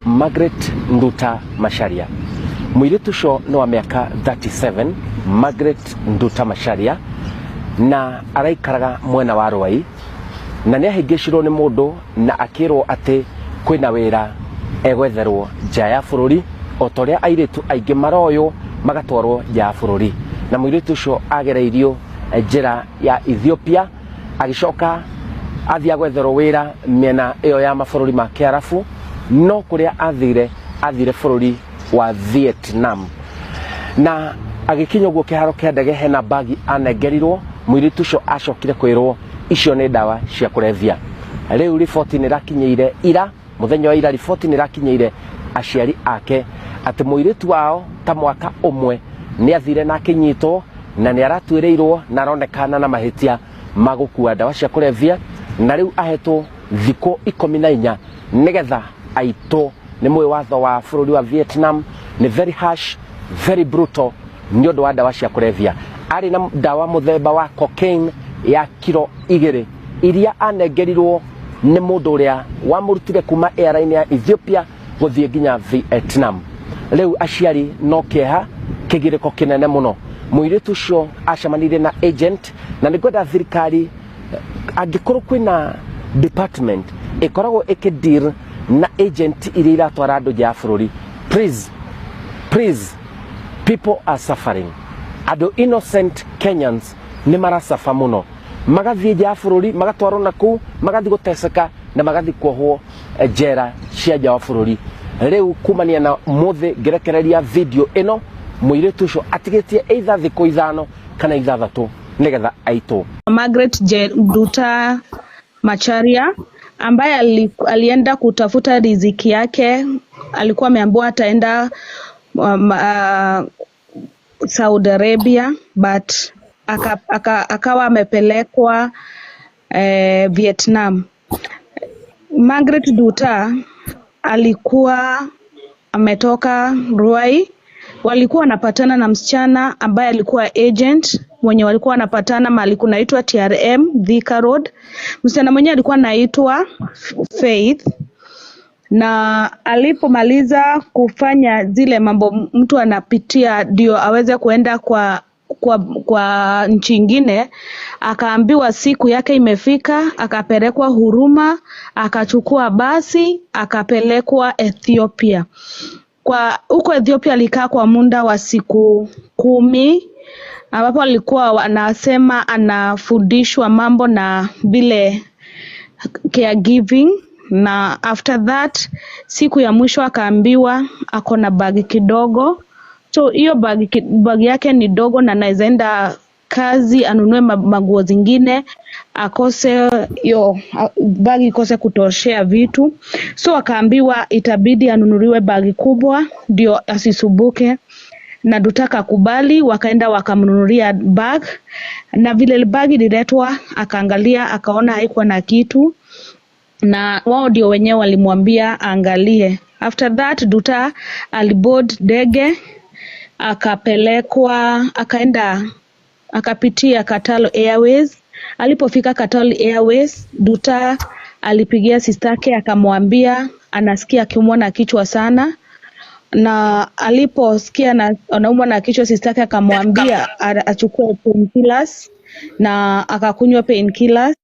Margaret Nduta Macharia. Mũirĩtu ũcio nĩ wa mĩaka 37, Margaret Nduta Macharia, na araikaraga mwena wa Rwai, na nĩ ahĩngĩcirwo nĩ mũndũ na akĩrwo atĩ kwĩna wĩra egwetherwo nja ya bũrũri, o ta ũrĩa airĩtu aingĩ maroywo magatwarwo nja ya bũrũri. Na mũirĩtu ũcio agereirio njĩra ya Ethiopia, agĩcoka athiĩ gwetherwo wĩra mĩena ĩyo ya mabũrũri ma Kĩarabu, no kũrĩa athire, athire bũrũri wa Vietnam. Na agĩkinya ũguo kĩharo kĩa ndege, hena bagi anengerirwo. Mũirĩtu ũcio acokire kwĩrwo icio nĩ ndawa cia kũrebia. Rĩu riboti nĩ ĩrakinyĩire ira, mũthenya wa ira, riboti nĩ ĩrakinyĩire aciari ake atĩ mũirĩtu wao ta mwaka ũmwe nĩ athire na akĩnyitwo, na nĩ aratuĩrĩirwo na aronekana na mahĩtia ma gũkua ndawa cia kũrebia, na rĩu ahetwo thikũ 14 nĩgetha aitwo. Nĩ mũĩ watho wa bũrũri wa Vietnam nĩ very harsh, very brutal nĩ ũndũ wa ndawa cia kũrebia. Arĩ na ndawa mũthemba wa cocaine ya kiro 2 iria anengerirwo nĩ mũndũ ũrĩa wamũrutire kuma airline ya Ethiopia gũthiĩ nginya Vietnam. Rĩu aciari no kĩeha, kĩgirĩko kĩnene mũno. Mũirĩtu ũcio acemanirie na agent, na nĩ ngwenda thirikari, angĩkorwo kwĩna department ĩkoragwo ĩkĩdeal na agent iria iratwara andũ nja ya bũrũri, please, please, people are suffering. Andũ innocent Kenyans nĩ maracaba mũno, magathiĩ nja ya bũrũri, magatwarwo na kũu, magathiĩ gũteceka na magathiĩ kuohwo njera cia nja wa bũrũri. Rĩu kumania na mũthĩ ngĩrekereria video ĩno, mũirĩtu ũcio atigĩtie either thikũ 5 kana 6 nĩgetha aitwo. Margaret Nduta Macharia ambaye alienda kutafuta riziki yake. Alikuwa ameambiwa ataenda Saudi Arabia, but akawa amepelekwa Vietnam. Margaret Nduta alikuwa ametoka Ruai, walikuwa wanapatana na msichana ambaye alikuwa agent mwenye walikuwa wanapatana mahali kunaitwa TRM Thika Road. Msichana mwenyewe alikuwa anaitwa Faith, na alipomaliza kufanya zile mambo mtu anapitia ndio aweze kuenda kwa nchi ingine, akaambiwa siku yake imefika, akapelekwa Huruma, akachukua basi, akapelekwa Ethiopia. Kwa huko Ethiopia alikaa kwa muda wa siku 10, ambapo alikuwa wanasema anafundishwa mambo na vile caregiving, na after that siku ya mwisho akaambiwa ako na bagi kidogo, so hiyo bagi yake ni dogo na anaweza enda kazi anunue maguo zingine, akose hiyo bagi ikose kutoshea vitu, so akaambiwa itabidi anunuliwe bagi kubwa ndio asisumbuke, na Nduta akakubali, wakaenda wakamnunulia bag, na vile bag ililetwa akaangalia, akaona haikuwa na kitu, na wao ndio wenyewe walimwambia aangalie. After that Nduta aliboard ndege, akapelekwa, akaenda akapitia Qatar Airways. Alipofika Qatar Airways, Nduta alipigia sistake akamwambia anasikia akiumwa na kichwa sana, na aliposikia anaumwa na kichwa, sistake akamwambia achukue painkillers na akakunywa painkillers.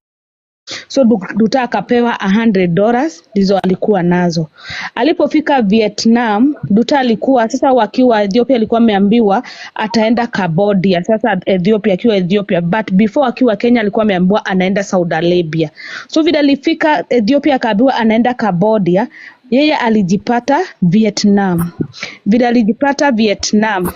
So Nduta akapewa $100, ndizo alikuwa nazo. Alipofika Vietnam, Nduta alikuwa sasa, wakiwa Ethiopia alikuwa ameambiwa ataenda Cambodia. Sasa Ethiopia, akiwa Ethiopia, but before akiwa Kenya alikuwa ameambiwa anaenda Saudi Arabia. So vile alifika Ethiopia akaambiwa anaenda Cambodia, yeye alijipata Vietnam. Vile alijipata Vietnam,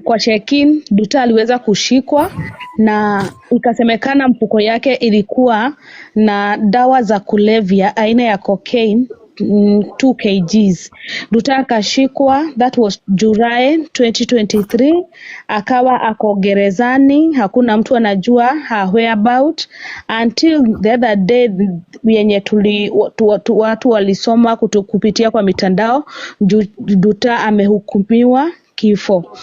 kwa check-in Nduta aliweza kushikwa na ikasemekana mfuko yake ilikuwa na dawa za kulevya aina ya cocaine, 2 kgs. Nduta akashikwa, that was July 2023, akawa ako gerezani, hakuna mtu anajua her whereabout until the other day yenye watu walisoma kupitia kwa mitandao Nduta amehukumiwa kifo.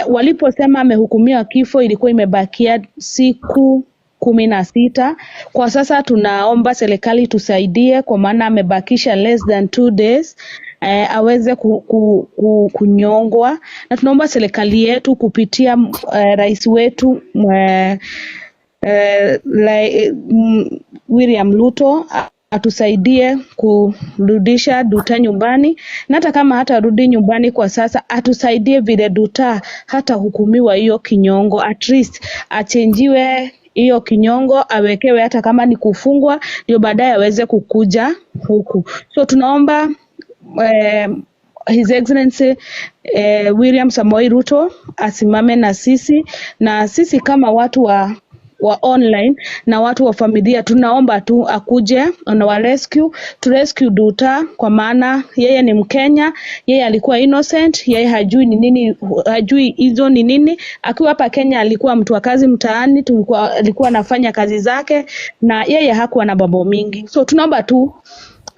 Waliposema amehukumiwa kifo, ilikuwa imebakia siku 16. Kwa sasa tunaomba serikali tusaidie, kwa maana amebakisha less than 2 days aweze kunyongwa, na tunaomba serikali yetu kupitia rais wetu William Ruto atusaidie kurudisha Nduta nyumbani, na hata kama hatarudi nyumbani kwa sasa, atusaidie vile Nduta hatahukumiwa hiyo kinyongo, at least achenjiwe hiyo kinyongo, awekewe hata kama ni kufungwa, ndio baadaye aweze kukuja huku. So tunaomba His Excellency William Samoei Ruto asimame na sisi, na sisi kama watu wa online na watu wa familia tunaomba tu akuje on our rescue, to rescue Nduta, kwa maana yeye ni Mkenya, yeye alikuwa innocent, yeye hajui ni nini, hajui hizo ni nini. Akiwa hapa Kenya alikuwa mtu wa kazi mtaani, alikuwa anafanya kazi zake na yeye hakuwa na mambo mingi. So tunaomba tu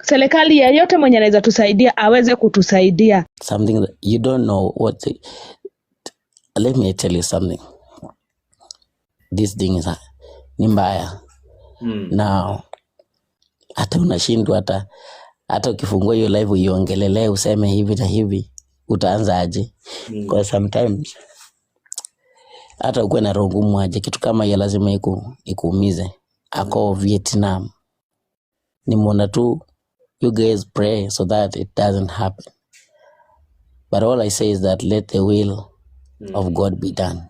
serikali yeyote mwenye anaweza tusaidia aweze kutusaidia. Something that you don't know what the, let me tell you something. This thing is ni mbaya. Now hata unashindwa, hata ukifungua hiyo live uiongelelee useme hivi na hivi, utaanza aje? Because sometimes hata ukuwe na roho ngumu aje, kitu kama hiyo lazima ikuumize. Ako Vietnam, nimeona tu. You guys pray so that it doesn't happen, but all I say is that let the will of God be done,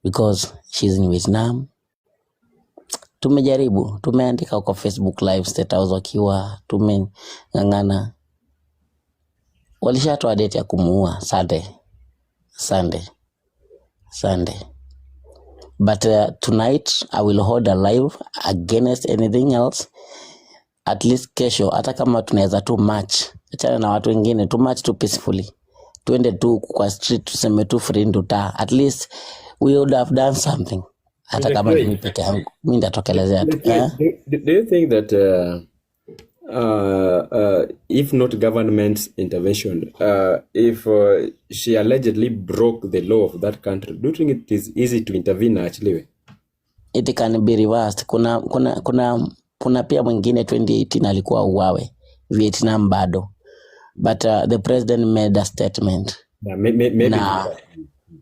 because she's in Vietnam. Tumejaribu, tumeandika kwa Facebook Live, State House wakiwa tumeng'ang'ana, walishatoa date ya kumuua, Sunday, Sunday, Sunday. But tonight I will hold a live against anything else. At least kesho, hata kama tunaweza tu march, achana na watu wengine, tu march tu peacefully, tuende tu kwa street tuseme tu free Nduta. At least we would have done something. Hata kama ni mimi peke yangu, mi ndatokelezea tu, eh? Do you think that if not government's intervention, if she allegedly broke the law of that country, do you think it is easy to intervene actually? It can be reversed. Kuna pia mwingine 2018 alikuwa uwawe Vietnam bado, but the president made a statement Yeah, maybe na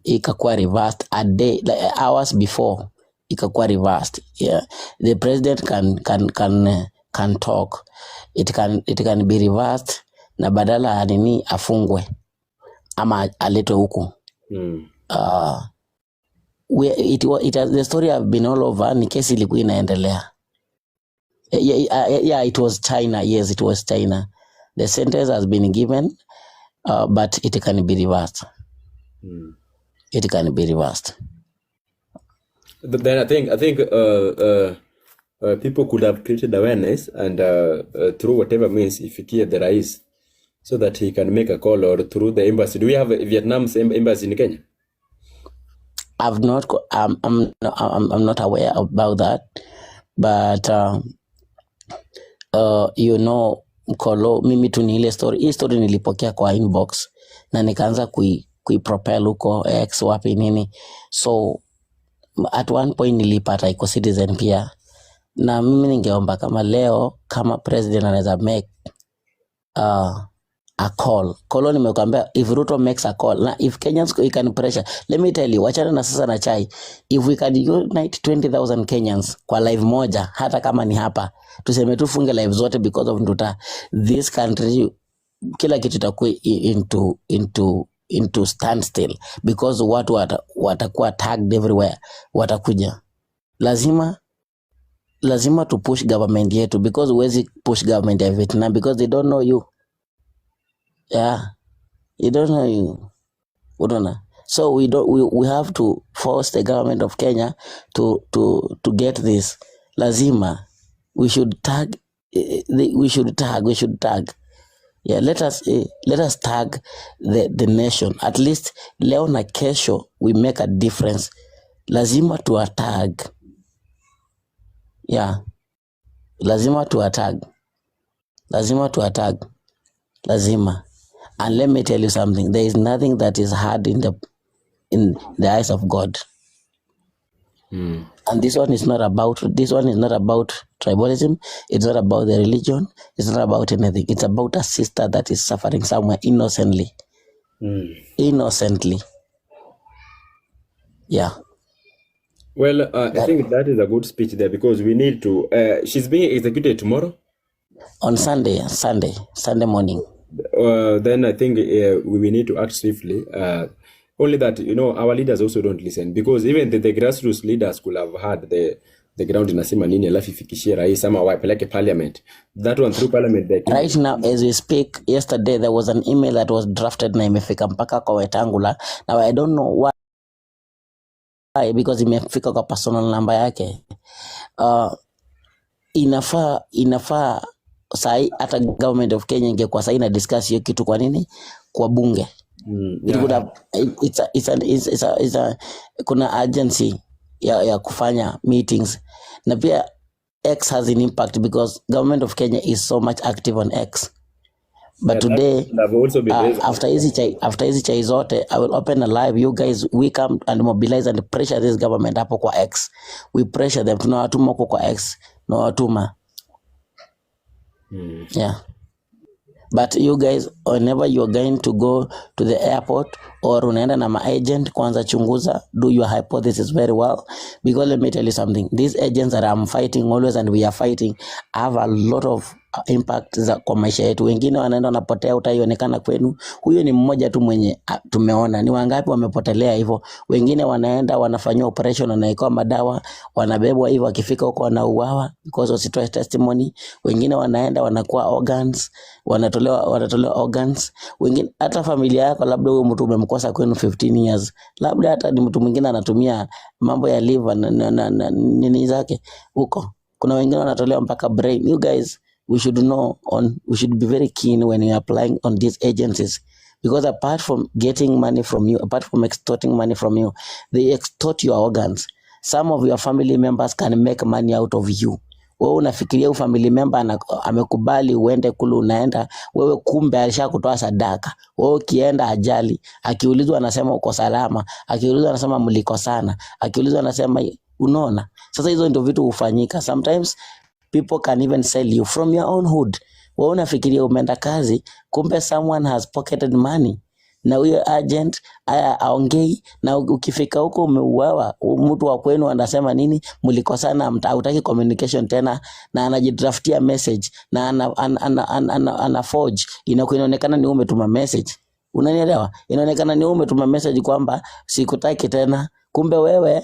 ikakuwa reversed a day, like, hours before ikakuwa reversed. Yeah, the president can talk. It can be reversed na badala ya nini afungwe ama aletwe huku. The story have been all over. Ni kesi ilikuwa inaendelea. Yeah, it was China. Yes, it was China. The sentence has been given, but it can be reversed. It can be reversed. But then I think people could have created awareness and through whatever means ifikie the rais so that he can make a call, or through the embassy. Do we have a Vietnam's embassy in Kenya? I've not go- I'm, no, I'm not aware about that, but Kolo, mimi tu ni ile story, hii story nilipokea kwa inbox na nikaanza kui propel huko X wapi nini. So at one point nilipata iko Citizen pia, na mimi ningeomba kama leo kama president anaweza make a call. Kolo, nimekwambia, if Ruto makes a call na if Kenyans, we can pressure. Let me tell you, wachana na sasa na chai. If we can unite 20,000 Kenyans kwa live moja, hata kama ni hapa, tuseme tufunge live zote because of Nduta, this country kila kitu itakuwa into standstill because watu watakuwa tagged everywhere, watakuja. Lazima tu push government yetu, because huwezi push government ya Vietnam because they don't know you. Yeah, they don't know you, unaona? So we don't we have to force the government of Kenya to get this. Lazima we should tag, we should tag. Yeah, let us tag the nation. At least leo na kesho we make a difference. Lazima tu tag. Yeah, lazima tu tag, lazima tu tag, lazima. And let me tell you something, there is nothing that is hard in the eyes of God. And this one is not about tribalism. It's not about the religion. It's not about anything. It's about a sister that is suffering somewhere innocently. Innocently. Yeah. Well, I think that is a good speech there because we need to. She's being executed tomorrow. On Sunday morning. Then I think we need to act swiftly. Only that, our leaders also don't listen because even the grassroots leaders could have had the ground inasema nini alafu ifikishie rais ama wapeleke parliament. That one through parliament they can. Right now as we speak, yesterday there was an email that was drafted na imefika mpaka kwa Wetangula. Now I don't know why, because imefika kwa personal number yake. Inafaa sahi hata government of Kenya ingekuwa sahi na discuss hiyo kitu. Kwa nini kwa bunge? It could have it's a, it's a, it's, it's a, it's a, kuna agency ya kufanya meetings, na pia X has an impact because government of Kenya is so much active on X, but Yeah, that today could have also been raised. After hizi chai zote, I will open a live. You guys, we come and mobilize and pressure this government hapo kwa X. We pressure them. Tunawatuma huko kwa X, tunawatuma. Yeah, but you guys, whenever you are going to go to the airport or unaenda na maagent, kwanza chunguza, do your hypothesis very well, because let me tell you something, these agents that I'm fighting always and we are fighting have a lot of impact za kwa maisha yetu. Wengine wanaenda wanapotea, utaionekana kwenu. Huyo ni mmoja tu mwenye tumeona. Ni wangapi wamepotelea hivyo? Wengine wanaenda wanafanyiwa operation, wanawekewa madawa, wanabebwa hivyo, wakifika huko wanauawa because wasitoe testimony. Wengine wanaenda wanakuwa organs, wanatolewa organs. Wengine hata familia yako, labda huyo mtu umemkosa kwenu 15 years, labda hata ni mtu mwingine anatumia mambo ya liver na nini zake huko. Kuna wengine wanatolewa mpaka brain. You guys, we should know on we should be very keen when we are applying on these agencies, because apart from getting money from you, apart from extorting money from you, they extort your organs. Some of your family members can make money out of you. Wewe unafikiria huyu family member amekubali uende kule, unaenda wewe, kumbe alishakutoa sadaka. Wewe ukienda ajali, akiulizwa anasema uko salama, akiulizwa anasema mlikosana, akiulizwa anasema, unaona. Sasa hizo ndio vitu hufanyika. Sometimes people can even sell you from your own hood. Wewe unafikiria umeenda kazi, kumbe someone has pocketed money na huyo agent aya aongei, na ukifika huko umeuawa, mtu wa kwenu anasema nini? Mlikosana, hautaki communication tena, na anajidraftia message na ana forge, inakuwa inaonekana ni wewe umetuma message. Unanielewa? Inaonekana ni wewe umetuma message kwamba sikutaki tena, kumbe wewe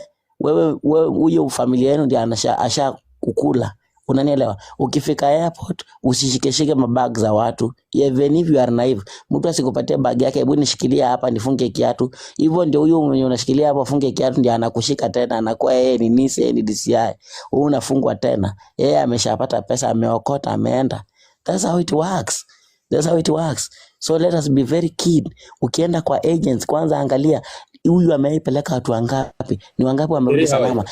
huyo familia yenu ndiye asha kukula. Unanielewa? Ukifika airport usishikeshike mabag za watu. Even if you are naive, mtu asikupatie bag yake, hebu nishikilia hapa nifunge kiatu. Hivyo ndio huyo mwenye unashikilia hapo afunge kiatu ndio anakushika tena, anakuwa yeye ni NISA, yeye ni DCI. Wewe unafungwa tena. Yeye ameshapata pesa, ameokota, ameenda. That's how it works. That's how it works. So let us be very keen. Ukienda kwa agents, kwanza angalia huyu ameipeleka watu wangapi, ni wangapi wamerudi Very how salama,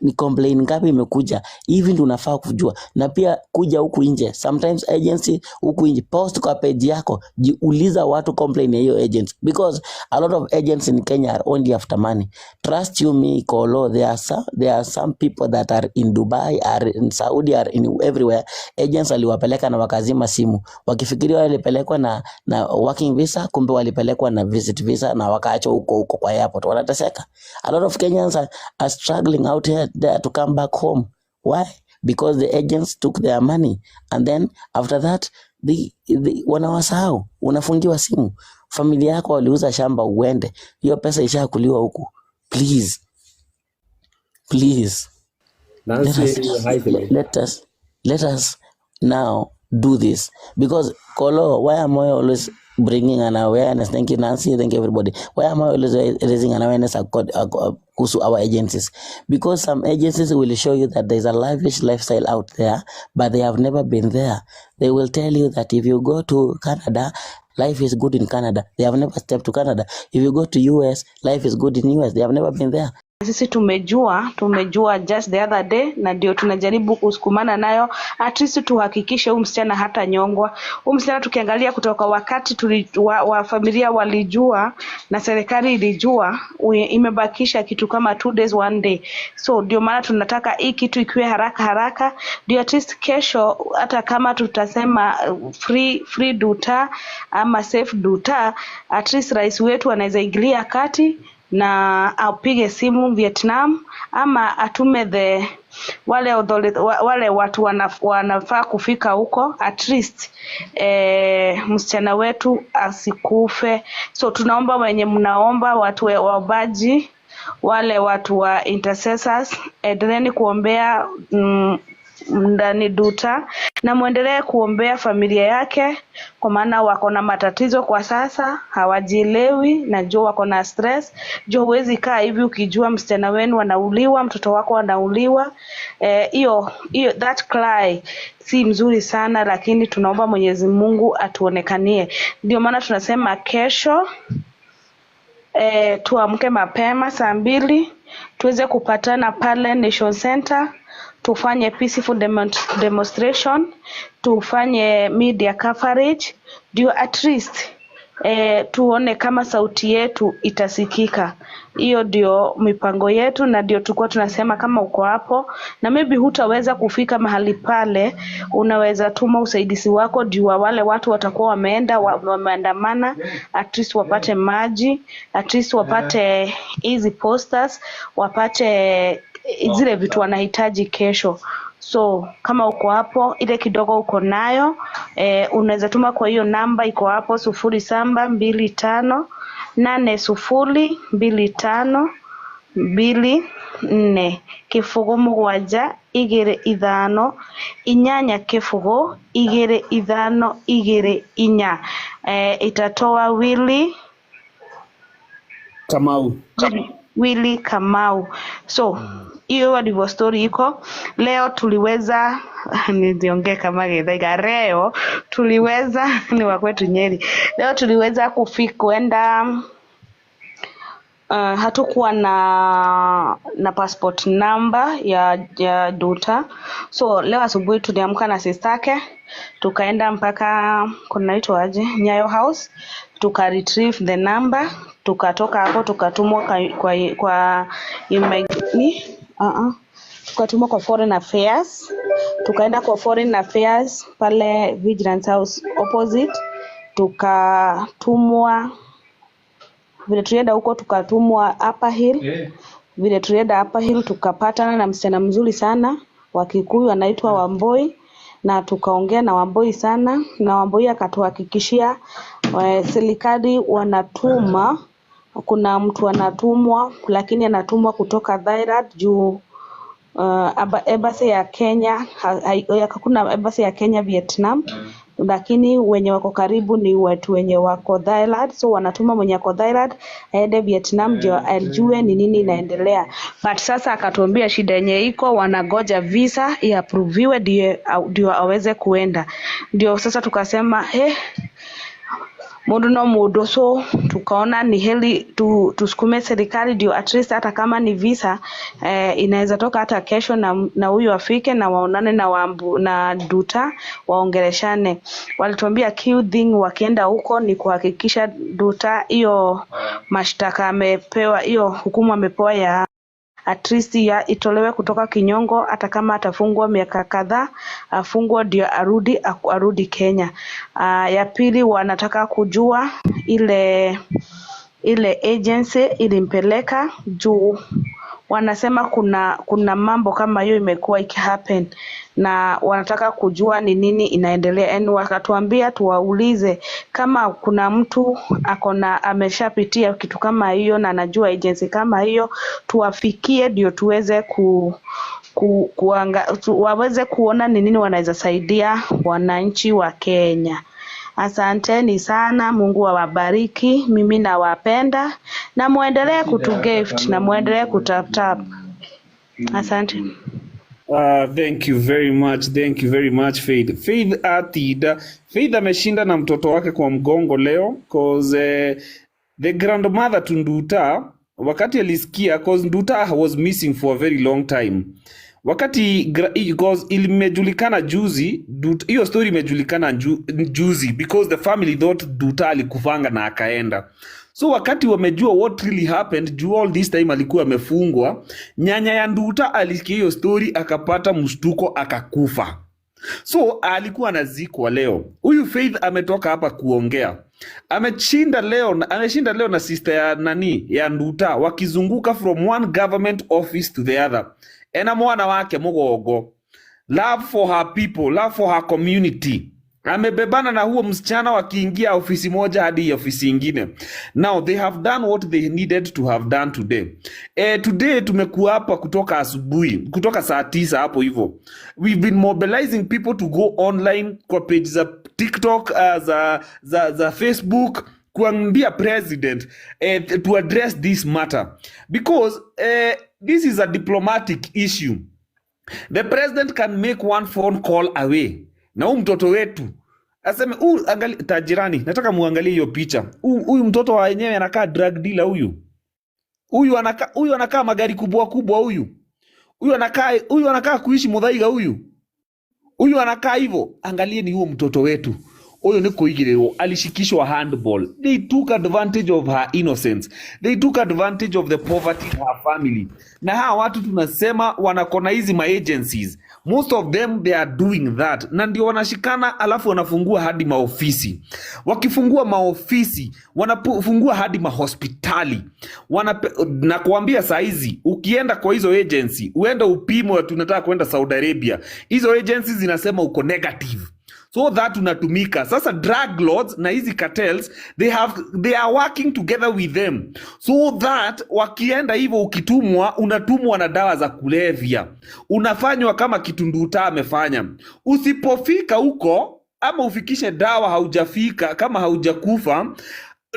ni complain ngapi imekuja. Hivi ndio unafaa kujua. Na pia kuja huku nje, sometimes agency huku nje, post kwa page yako, jiuliza watu complain ya hiyo agents, because a lot of agents in Kenya are only after money. Trust you me, Kolo, there are some people that are in Dubai, are in Saudi, are in everywhere. Agents waliwapeleka na wakazima simu, wakifikiria walipelekwa na working visa, kumbe walipelekwa na visit visa na wakaachwa huko huko kwa airport, wanateseka. A lot of Kenyans are struggling out here there to come back home. Why? Because the agents took their money and then after that they wanawasahau. Unafungiwa simu, familia yako waliuza shamba uende, hiyo pesa ishakuliwa huku. Please, please, let Nancy us Hythen. let us now do this, because Kolo, why am I always bringing an awareness? Thank you, Nancy. Thank you, everybody. Why am I always raising an awareness kuhusu our agencies? Because some agencies will show you that there's a lavish lifestyle out there, but they have never been there. They will tell you that if you go to Canada, life is good in Canada. They have never stepped to Canada. If you go to US, life is good in US. They have never been there. Sisi tumejua just the other day, na ndio tunajaribu kusukumana nayo, at least tuhakikishe huyu msichana hata nyongwa. Huyu msichana tukiangalia kutoka wakati wa familia walijua na serikali ilijua, imebakisha kitu kama 2 days, one day. So ndio maana tunataka hii kitu ikiwe haraka haraka, ndio at least kesho hata kama tutasema free Nduta ama safe Nduta, at least rais wetu anaweza ingilia kati na apige simu Vietnam ama atume the wale wale watu wanafaa kufika huko, at least msichana wetu asikufe. So tunaomba wenye mnaomba, watu waombaji, wale watu wa intercessors, endeleeni kuombea ndani Nduta na muendelee kuombea familia yake, kwa maana wako na matatizo kwa sasa, hawajielewi, najua wako na stress. Jua huwezi kaa hivi ukijua msichana wenu anauliwa, mtoto wako anauliwa. Hiyo hiyo that cry si mzuri sana, lakini tunaomba Mwenyezi Mungu atuonekanie. Ndio maana tunasema kesho tuamke mapema saa 2 tuweze kupatana pale Nation Center, tufanye peaceful demonstration, tufanye media coverage, ndio at least tuone kama sauti yetu itasikika. Hiyo ndio mipango yetu, na ndio tulikuwa tunasema kama uko hapo na maybe hutaweza kufika mahali pale, unaweza tuma usaidizi wako juu wa wale watu watakuwa wameenda wameandamana, at least wapate maji, at least wapate hizi posters, wapate zile vitu wanahitaji kesho. So kama uko hapo, ile kidogo uko nayo unaweza tuma kwa hiyo namba iko hapo, 0725802524, 0725802524. Itatoa Willy Kamau. Willy Kamau. So hiyo ndivyo story iko leo. Tuliweza, niziongee kama Githaiga, leo tuliweza, ni wa kwetu Nyeri. Leo tuliweza kufika kwenda hatukuwa na passport number ya Nduta. So leo asubuhi tuliamka na sistake, tukaenda mpaka kunaitwa aje, Nyayo House, tuka retrieve the number, tukatoka hapo tukatumwa kwa tukatumwa kwa Foreign Affairs, tukaenda kwa Foreign Affairs pale Vigilance House opposite, tukatumwa vile tulienda huko tukatumwa Upper Hill. Vile tulienda Upper Hill tukapatana na msichana mzuri sana wa Kikuyu anaitwa Wamboi, na tukaongea na Wamboi sana, na Wamboi akatuhakikishia serikali wanatuma, kuna mtu anatumwa, lakini anatumwa kutoka Thailand juu embassy ya Kenya hakuna embassy ya Kenya Vietnam, lakini wenye wako karibu ni watu wenye wako Thailand, so wanatuma mwenye ako Thailand aende Vietnam ndio ajue ni nini inaendelea. But sasa akatuambia shida yenye iko, wanangoja visa iapproviwe ndio aweze kuenda. Ndio sasa tukasema mundu no mundu, so tukaona ni heri tusukume serikali ndio at least hata kama ni visa inaweza toka hata kesho na huyu afike na waonane na Wambu, na Nduta waongeleshane. Walituambia key thing wakienda huko ni kuhakikisha Nduta hiyo mashtaka amepewa, hiyo hukumu amepewa ya at least ya itolewe kutoka kinyongo, hata kama atafungwa miaka kadhaa afungwe ndio arudi Kenya. Ya pili wanataka kujua ile agency ilimpeleka juu wanasema kuna mambo kama hiyo imekuwa ikihappen na wanataka kujua ni nini inaendelea. Yani wakatuambia tuwaulize kama kuna mtu akona ameshapitia kitu kama hiyo na anajua agency kama hiyo, tuwafikie ndio tuweze waweze kuona ni nini wanaweza saidia wananchi wa Kenya. Asanteni sana, Mungu awabariki. Mimi nawapenda na muendelee kutugift na muendelee kutap tap. Asante. Thank you very much, thank you very much, Faith. Faith Atida. Faith ameshinda na mtoto wake kwa mgongo leo, 'cause the grandmother to Nduta Wakati alisikia, 'cause Nduta was missing for a very long time. Wakati because imejulikana juzi, hiyo story imejulikana juzi because the family thought Nduta alikufanga na akaenda. So wakati wamejua what really happened, juu all this time alikuwa amefungwa, nyanya ya Nduta alisikia hiyo story, akapata mshtuko, akakufa. So alikuwa anazikwa leo. Huyu Faith ametoka hapa kuongea, ameshinda leo na sister ya nani, ya Nduta, wakizunguka from one government office to the other, ena mwana wake mugongo. Love for her people, love for her community. Amebebana na huo msichana wakiingia ofisi moja hadi ofisi ingine. Now they have done what they needed to have done today. Today tumekuwa hapa kutoka asubuhi, kutoka saa 9 hapo hivyo. We've been mobilizing people to go online kwa page za TikTok, za Facebook, kuambia president to address this matter because this is a diplomatic issue. The president can make one phone call away na huu mtoto wetu aseme huu, angali tajirani, nataka muangalie hiyo picha. Huyu mtoto wa wenyewe anakaa drug dealer huyu. Huyu anakaa magari kubwa kubwa huyu. Huyu anakaa kuishi Muthaiga huyu. Huyu anakaa hivyo. Angalieni huo mtoto wetu. Huyu ni kuigĩrĩrwo, alishikishwa handball. They took advantage of her innocence. They took advantage of the poverty in her family. Na hawa watu tunasema wanakona hizi ma agencies, most of them, they are doing that, na ndio wanashikana, alafu wanafungua hadi maofisi. Wakifungua maofisi, wanafungua hadi mahospitali. Na kuambia saizi ukienda kwa hizo agency, uende upimwe, tunataka kwenda Saudi Arabia, hizo agencies zinasema uko negative, so that unatumika sasa. Drug lords na hizi cartels, they are working together with them, so that wakienda hivyo, ukitumwa, unatumwa na dawa za kulevya, unafanywa kama kitu Nduta amefanya. Usipofika huko ama ufikishe dawa, haujafika, kama haujakufa,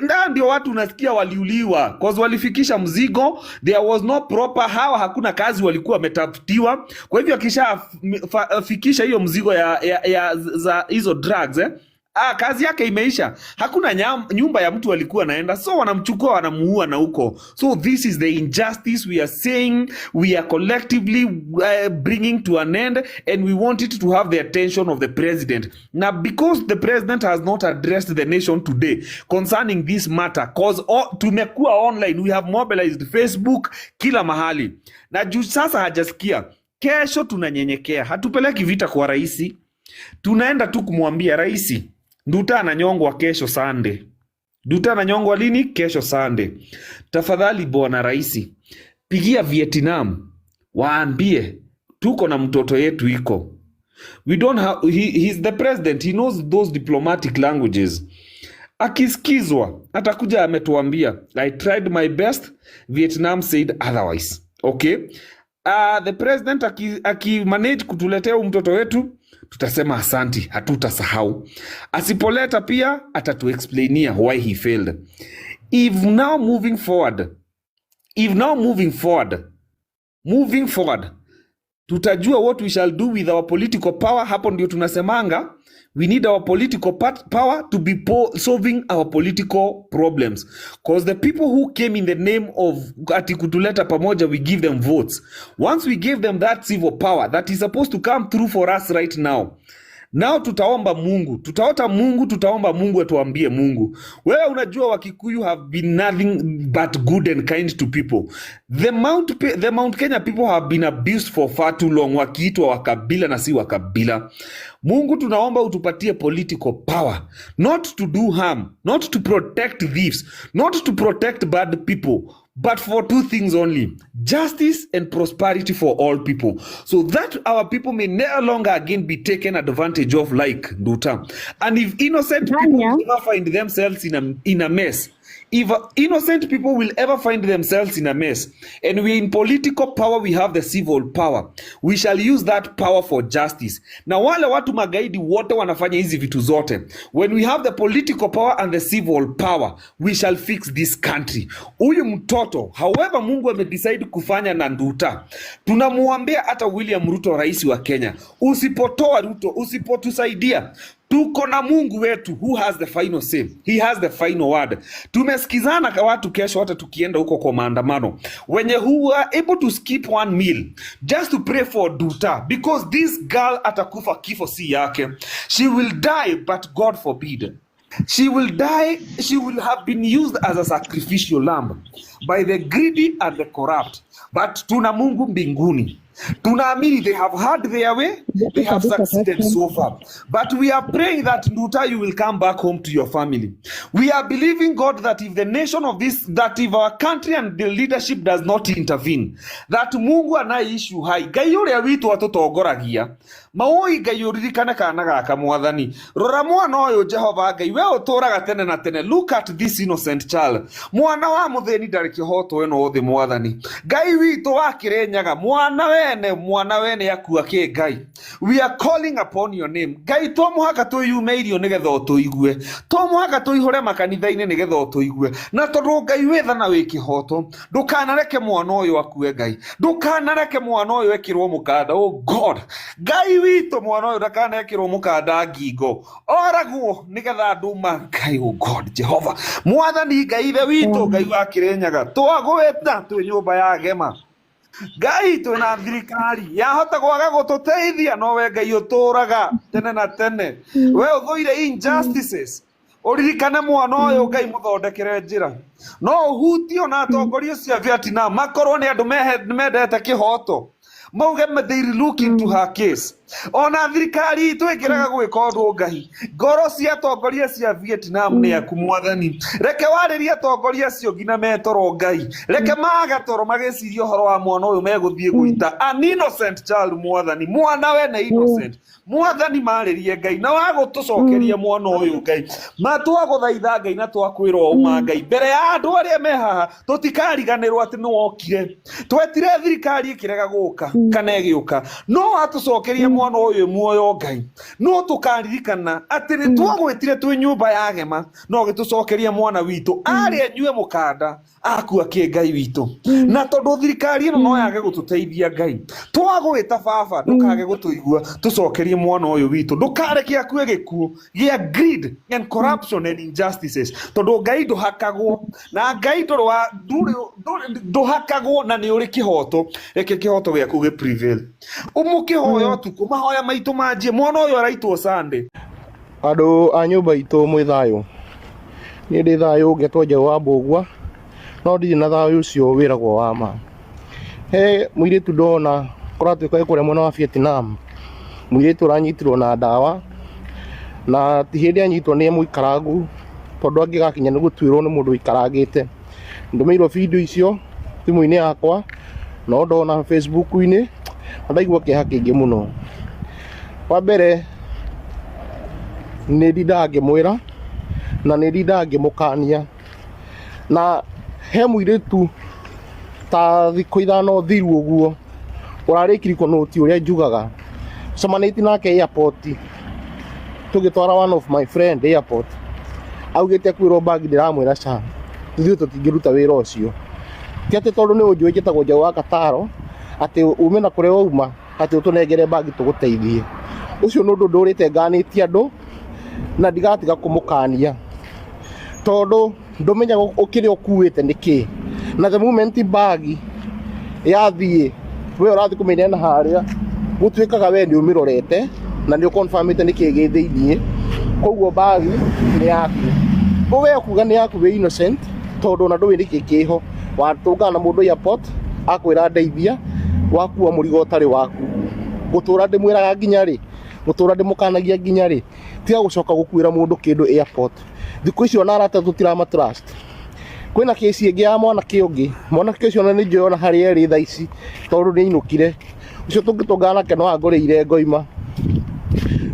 ndio ndio watu unasikia waliuliwa, 'cause walifikisha mzigo, there was no proper, hawa hakuna kazi walikuwa wametafutiwa. Kwa hivyo akishafikisha hiyo mzigo ya za hizo drugs, eh? Ah, kazi yake imeisha. Hakuna nyumba ya mtu alikuwa anaenda, so wanamchukua, wanamuua na huko. So this is the injustice we are saying we are collectively bringing to an end, and we want it to have the attention of the president. Now, because the president has not addressed the nation today concerning this matter, 'cause all, tumekuwa online, we have mobilized Facebook kila mahali, na juu sasa hajasikia, kesho tunanyenyekea, hatupeleki vita kwa raisi, tunaenda tu kumwambia raisi, Nduta ananyongwa kesho Sunday. Nduta ananyongwa lini? Kesho Sunday. Tafadhali bwana raisi, pigia Vietnam waambie tuko na mtoto yetu iko. We don't have, he's the president, he knows those diplomatic languages. Akisikizwa atakuja ametuambia, "I tried my best, Vietnam said otherwise." Okay? The president aki manage kutuletea huyu mtoto wetu, tutasema asanti, hatutasahau. Asipoleta pia atatuexplainia why he failed. If now moving forward, tutajua what we shall do with our political power. Hapo ndio tunasemanga we need our political power to be solving our political problems, 'cause the people who came in the name of ati kutuleta pamoja, we give them votes. Once we give them that civil power that is supposed to come through for us right now, nao tutaomba Mungu, tutaota Mungu, tutaomba Mungu atuambie, "Mungu, wewe unajua Wakikuyu have been nothing but good and kind to people." The Mount Kenya people have been abused for far too long, wakiitwa wakabila na si wakabila. Mungu, tunaomba utupatie political power, not to do harm, not to protect thieves, not to protect bad people, but for two things only: justice and prosperity for all people, so that our people may no longer again be taken advantage of like Nduta. And if innocent people Tanya, will ever find themselves in a mess, if innocent people will ever find themselves in a mess, and we in political power, we have the civil power, we shall use that power for justice. Na wale watu magaidi wote wanafanya hizi vitu zote, when we have the political power and the civil power, we shall fix this country. Huyu mtoto, however Mungu amedecide kufanya na Nduta, tunamuambia hata William Ruto, rais wa Kenya, usipotoa Ruto, usipotusaidia, Tuko na Mungu wetu who has the final say. He has the final word. Tumesikizana kwa watu kesho hata tukienda huko kwa maandamano. Wenye who are able to skip one meal just to pray for Nduta, because this girl atakufa kifo si yake. She will die, but God forbid. She will die, she will have been used as a sacrificial lamb by the greedy and the corrupt. But tuna Mungu mbinguni. Tunaamini they have had their way, they have succeeded so far. But we are praying that Nduta, you will come back home to your family. We are believing God that if the nation of this, that if our country and the leadership does not intervene, that Mungu anayeishi uhai, Ngai ũrĩa witũ atũtongoragia, maũi Ngai ũririkane kana gaka mwathani, rora mwana ũyũ Jehova Ngai, we ũtũraga tene na tene. Look at this innocent child, mwana wa mũthĩni ndarĩ kĩhoto ĩno thĩ mwathani. Ngai witũ wa Kĩrĩnyaga, mwana wene akua kĩ Ngai. We are calling upon your name. Ngai, to mũhaka twĩyume irio nĩgetha ũtũigue, to mũhaka tũihũre makanitha-inĩ nĩgetha ũtũigue. Na tondũ Ngai wĩ tha na wĩ kĩhoto, ndũkanareke mwana ũyũ akue. Ngai, ndũkanareke mwana ũyũ ekĩrwo mũkanda. Oh God, Ngai witũ, mwana ũyũ ndakanekĩrwo mũkanda ngingo oragwo nĩgetha andũ ma Ngai. Oh God, Jehova mwathani Ngai ithe witũ, Ngai wa Kĩrĩnyaga, twagwĩta twĩ nyũmba ya gema. Ngai, twĩna thirikari yahota kwaga gũtũteithia, no we Ngai ũtũraga tene na tene, we ũthũire injustices. Ũririkane mwana ũyũ Ngai, mũthondekere njĩra. No ũhutio na atongoria acio a Vietnam makorwo nĩ andũ mendete kĩhoto, mauge they look into her case. Ona thirikari itũ ĩngĩrega gwĩka ũndũ, Ngai, ngoro cia atongoria cia Vietnam nĩ aku. Mwathani, reke warĩrie atongoria acio nginya metoro. Ngai, reke maga toro magĩciria ũhoro wa mwana ũyũ megũthiĩ gũita, an innocent child. Mwathani, mwana wene innocent. Mwathani, marĩrie Ngai na wagũtũcokeria mwana ũyũ. Ngai, ma twagũthaitha Ngai na twakwĩra ũma Ngai mbere ya andũ arĩa me haha, tũtikariganĩrwo atĩ nĩ wokire. Twetire thirikari ĩkĩrega gũka kana ĩgĩũka, no watũcokeria mwana ũyũ muoyo. Ngai, no tũkaririkana atĩ nĩ twagwĩtire twĩ nyũmba ya gema, no gĩtũcokeria mwana witũ arĩ anyue mũkanda akua kĩ. Ngai witũ, na tondũ thirikari ĩno no yage gũtũteithia, Ngai, twagwĩta baba, ndũkage gũtũigua. Tũcokerie mwana ũyũ witũ, ndũkareke akue gĩkuũ gĩa greed and corruption and injustices, tondũ Ngai ndũhakagwo na Ngai ndũrĩ wa ndũhakagwo na nĩ ũrĩ kĩhoto. Reke kĩhoto gĩaku gĩ prevail. Ũmũkĩhoya ũtukũ, mahoya maitũ manjie. Mwana ũyũ araitwo Sunday. Andũ a nyũmba itũ, mwĩ thayũ? Niĩ ndĩ thayũ, ngetwo Njaũ wa Mbũgua, no ndirĩ na thayũ ũcio wĩragwo wa ma. He mũirĩtu ndona kũratuĩka ĩ kũrĩa mwena wa Vietnam, mũirĩtu ũranyitirwo na ndawa, na ti hĩndĩ anyitwo nĩ mũikarangu, tondũ angĩgakinya nĩ gũtuĩrwo nĩ mũndũ ũikarangĩte. Ndũmĩirwo video icio thimũ-inĩ yakwa, no ndona Facebook-inĩ na ndaigua kĩeha kĩingĩ mũno. Wa mbere, nĩ ndindaga ngĩmwĩra na nĩ ndindaga ngĩmũkania. Na he mũirĩtu ta thikũ 5 thiru ũguo ũrarĩkirie nũti ũrĩa njugaga, cemanĩtie nake airport, tũgĩtwara one of my friend airport, augĩte akuĩrwo bag. Ndĩramwĩra ca ithuĩ tũtingĩruta wĩra ũcio. Ti atĩ tondũ nĩ ũnjũĩ njĩtagwo Njaũ wa Kataro, atĩ ume na kũrĩa wauma atĩ ũtũnengere bag tũgũteithie. Ũcio nĩ ũndũ ndũrĩte nganĩtie andũ na ndigatiga kũmũkania, tondũ ndũmenyaga kĩrĩa ũkuĩte nĩ kĩ. Na the moment bag yathiĩ, we ũrathiĩ kũmĩneana harĩa gũtuĩkaga we nĩ ũmĩrorete na nĩ ũconfirmĩte nĩ kĩĩ gĩ thĩiniĩ, koguo bag nĩ yaku. Ko we ũkuga nĩ yaku, wĩ innocent, tondũ ona ndũĩ nĩkĩ kĩho. Watũngana na mũndũ airport, akwĩra ndeithia, wakua mũrigo ũtarĩ waku. Ngũtũra ndĩmwĩraga nginya rĩ? Ngũtũra ndĩmũkanagia nginya rĩ? Tiga gũcoka gũkuĩra mũndũ kĩndũ airport. Thikũ icio ona arata tũtirama trust. Kwĩna kĩci ĩngĩ ya mwanake ũngĩ. Mwanake ũcio ona nĩ njũĩ ona harĩa ĩrĩ thaa ici, tondũ nĩ ainũkire. Ũcio tũngĩtũngana nake no angũrĩire ngoima.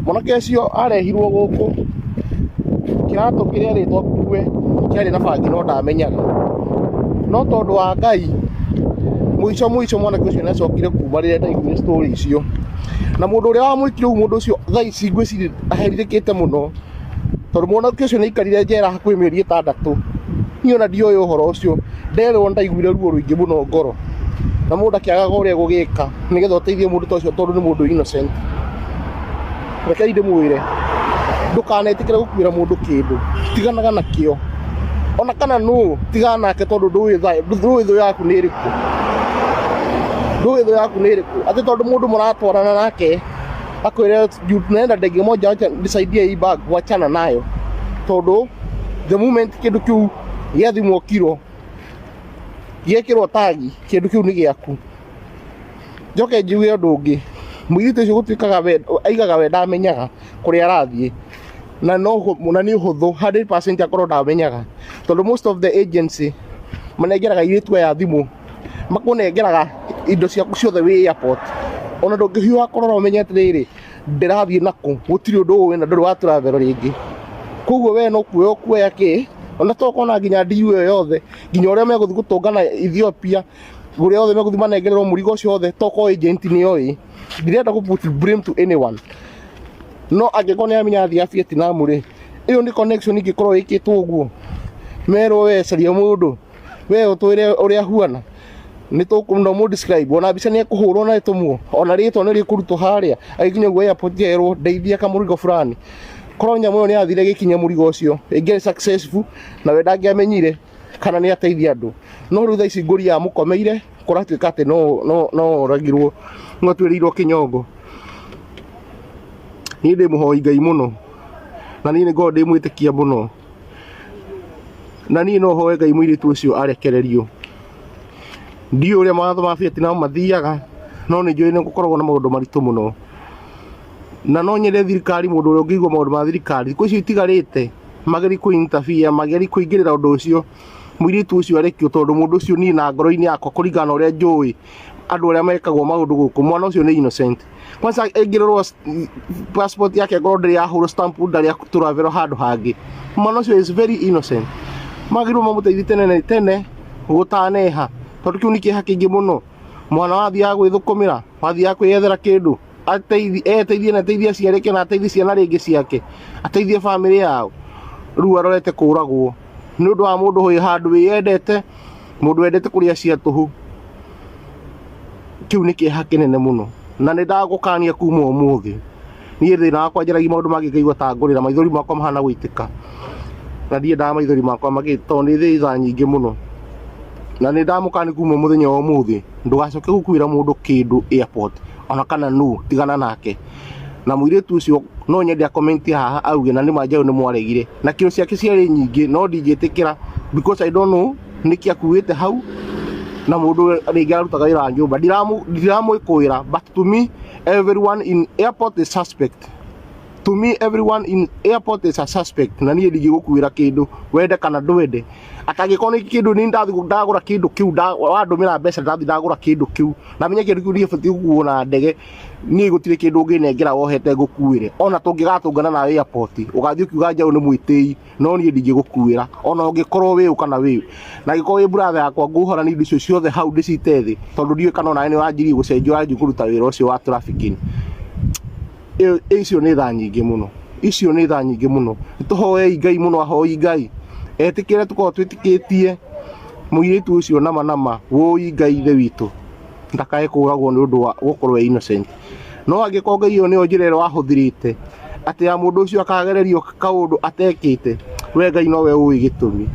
Mwanake ũcio arehirwo gũkũ, kĩratũ kĩrĩa erĩtwo akue kĩarĩ na bangi, no ndamenyaga. No tondũ wa Ngai, mũico mũico mwanake ũcio nĩ acokire kuma rĩrĩa ndaiguire story icio. Na mũndũ ũrĩa wamwĩkire ũguo, mũndũ ũcio thaa ici ngwĩciria aherithĩkĩte mũno, tondũ mwanake ũcio nĩ aikarire njera hakuhĩ mĩeri 6. Niĩ ona ndioĩ ũhoro ũcio, nderwo ndaiguire ruo rũingĩ mũno ngoro. Na mũndũ akĩagaga ũrĩa egũgĩka nĩgetha ũteithie mũndũ ta ũcio, tondũ nĩ mũndũ innocent. Rekei ndĩmwĩre, Ndũkanetĩkĩre gũkuĩra mũndũ kĩndũ, tiganaga nakĩo. Ona kana nũ, tigana nake tondũ ndũĩ ndũĩ thũ yaku nĩ ĩrĩkũ. Ndũĩ thũ yaku nĩ ĩrĩkũ. Atĩ tondũ mũndũ mũratwarana nake akwĩre tunaenda ndege moja, acha nisaidie hii bag, wachana nayo. Tondũ the moment kĩndũ kĩu gĩathimwo kiro, gĩekĩrwo tagi, kĩndũ kĩu nĩ gĩaku. Njoke njuge ũndũ ũngĩ, mũirĩtu ũcio gũtuĩkaga aigaga we ndamenyaga kũrĩa arathiĩ, na no na nĩ ũhũthũ 100% akorwo ndamenyaga, tondũ most of the agency manengeraga airĩtu aya thimũ, makũnengeraga indo ciaku ciothe wĩ airport, ona ndũngĩhiũha kũrora ũmenye atĩrĩrĩ ndĩrathiĩ nakũ, gũtirĩ ũndũ ũĩ na ndũrĩ wa travel rĩngĩ. Koguo we no kuoya ũkuoya kĩ, ona tokona nginya DU ĩyo yothe, nginya ũrĩa megũthiĩ gũtũngana Ethiopia, ũrĩa othe megũthiĩ manengererwo mũrigo ũcio wothe, tokorwo agent nĩ oĩ. Ndirenda gũ put blame to anyone, no angĩkorwo nĩ amenya athiĩ Vietnam rĩ, ĩyo nĩ connection ingĩkorwo ĩkĩtwo ũguo, merwo we caria mũndũ, we ũtwĩre ũrĩa ahuana, nĩ tũkũ mũ describe, ona mbica nĩ ekũhũrwo na ĩtũmwo, ona rĩtwa nĩ rĩkũrutwo harĩa agĩkinya ũguo airport erwo ndeithia kamũrigo fulani. Korwo nyamũ ĩyo nĩ yathire ĩgĩkinya mũrigo ũcio, ĩngĩarĩ successful na we ndangĩamenyire kana nĩ ateithia andũ. No rĩu thaa ici ngũri ya mũkomeire kũratuĩka atĩ no oragirwo, no atuĩrĩirwo kĩnyongo. Niĩ ndĩ mũhoi Ngai mũno, na niĩ nĩ ngoragwo ndĩ mwĩtĩkia mũno, na niĩ no hoe Ngai mũirĩtu ũcio arekererio. Ndiũĩ ũrĩa mawatho ma Vietnam mathiaga, no nĩ njũĩ nĩ gũkoragwo na maũndũ maritũ mũno, na no nyende thirikari, mũndũ ũrĩa ũngĩigua maũndũ ma thirikari thikũ icio itigarĩte, magerie kũ interfere, magerie kũingĩrĩra ũndũ ũcio, mũirĩtu ũcio arekio, tondũ mũndũ ũcio niĩ na ngoro-inĩ yakwa kũringana na ũrĩa njũĩ andũ arĩa mekagwo maũndũ gũkũ, mwana ũcio nĩ innocent. Kwanza ĩngĩrorwo passport yake ngorwo ndĩrĩ yahũrwo stamp ndarĩ travel handũ hangĩ, mwana ũcio is very innocent. Magĩrĩirwo mamũteithie tene na tene gũtaneha, tondũ kĩu nĩ kĩeha kĩingĩ mũno. Mwana wathiaga gwĩthũkũmĩra, wathiaga kwĩyethera kĩndũ, ateithie, eteithie na ateithie aciari ake na ateithie ciana rĩngĩ ciake, ateithie bamĩrĩ yao, rĩu arorete kũragwo nĩ ũndũ wa mũndũ wĩ handũ wĩyendete, mũndũ wendete kũrĩa cia tũhũ. Kĩu nĩ kĩeha kĩnene mũno, na nĩ ndagũkania kuma ũmũthĩ. Niĩ thĩna wakwa njaragia maũndũ mangĩ ngaigua ta ngũrĩra, maithori makwa mahana gũitĩka, na ndiendaga maithori makwa magĩ, tondũ nĩ thaa nyingĩ mũno. Na nĩ ndamũkania kuma mũthenya wa ũmũthĩ, ndũgacoke gũkuĩra mũndũ kĩndũ airport, ona kana nũ, tigana nake. Na mũirĩtu ũcio no nyende comment haha auge na nĩ ma Njaũ nĩ mwaregire, na kiro ciake ciarĩ nyingĩ, no ndingĩtĩkĩra because I don't know nĩkĩ akuĩte hau, na mũndũ rĩngĩ arutaga wĩra wa nyũmba. Ndiramwĩkũĩra, but to me everyone in airport is suspect. To me everyone in airport is a suspect, na niĩ ndingĩgũkuĩra kĩndũ wende kana ndwende. Atangĩkorwo nĩ kĩndũ nĩ ndathiĩ ndagũra kĩndũ kĩu, wandũmĩra mbeca ndathiĩ ndagũra kĩndũ kĩu, na menye kĩndũ kĩu ndibatiĩ gũkuo na ndege, niĩ gũtirĩ kĩndũ ũngĩnengera wohete ngũkuĩre. Ona tũngĩgatũngana nawe airport, ũgathiĩ ũkiuga Njaũ nĩ mwĩtĩi, no niĩ ndingĩgũkuĩra ona ũngĩkorwo wĩ ũ kana wĩ ũ. Na angĩkorwo wĩ brother yakwa, ngũhora indo icio ciothe hau ndĩcite thĩ, tondũ ndiũĩ kana onawe nĩ wanjirie gũcenjia, ũranjia kũruta wĩra ũcio wa trafficking. Icio nĩ thaa nyingĩ mũno, icio nĩ thaa nyingĩ mũno. Nĩtũhoei Ngai mũno, ahoi Ngai etĩkĩre tũkorwo twĩtĩkĩtie mũirĩtu ũcio nama nama, wũi Ngai ithe witũ ndakae kũragwo nĩ ũndũ wa gũkorwo e innocent. No angĩkorwo Ngai ĩyo nĩyo njĩra ĩrĩa wahũthĩrĩte atĩ ya mũndũ ũcio akagererio kaũndũ atekĩte, we Ngai nowe ũĩ gĩtũmi.